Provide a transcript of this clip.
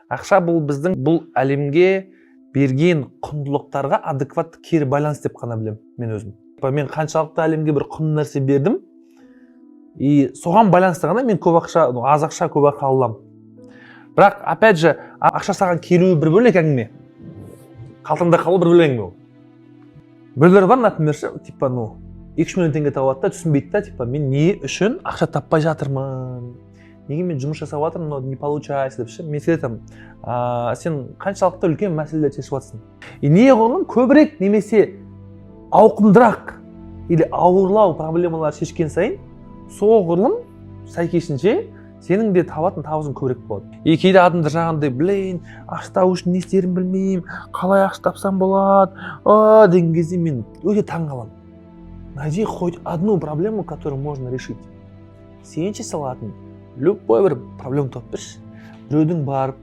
Ақша бұл біздің бұл әлемге берген құндылықтарға адекватты кері байланыс деп қана білемін мен өзім. Типа, мен қаншалықты әлемге бір құнды нәрсе бердім, и соған байланысты ғана мен көп ақша, ну, аз ақша, көп ақша ала аламын. Бірақ, опять же, ақша саған келуі бір бөлек әңгіме, қалтаңда қалу бір бөлек әңгіме. Ол біреулер бар, например, ше, типа, ну, 2-3 миллион теңге табады да, түсінбейді да, типа, мен не үшін ақша таппай жатырмын, неге мен жұмыс жасап жатырмын, но не получается деп ше. Мен всегда айтамын: сен қаншалықты үлкен мәселелерді шешіп жатырсың и неғұрлым көбірек немесе ауқымдырақ или ауырлау проблемалар шешкен сайын, соғұрлым сәйкесінше сенің де табатын табысың көбірек болады. И кейде адамдар жаңағындай: «Блин, ақша табу үшін не істерімді білмеймін, қалай ақша тапсам болады?» А деген кезде мен өте таңқаламын. Найди хоть одну проблему, которую можно решить. Сен шеше алатын любой бір проблема тауып берші біреудің барып.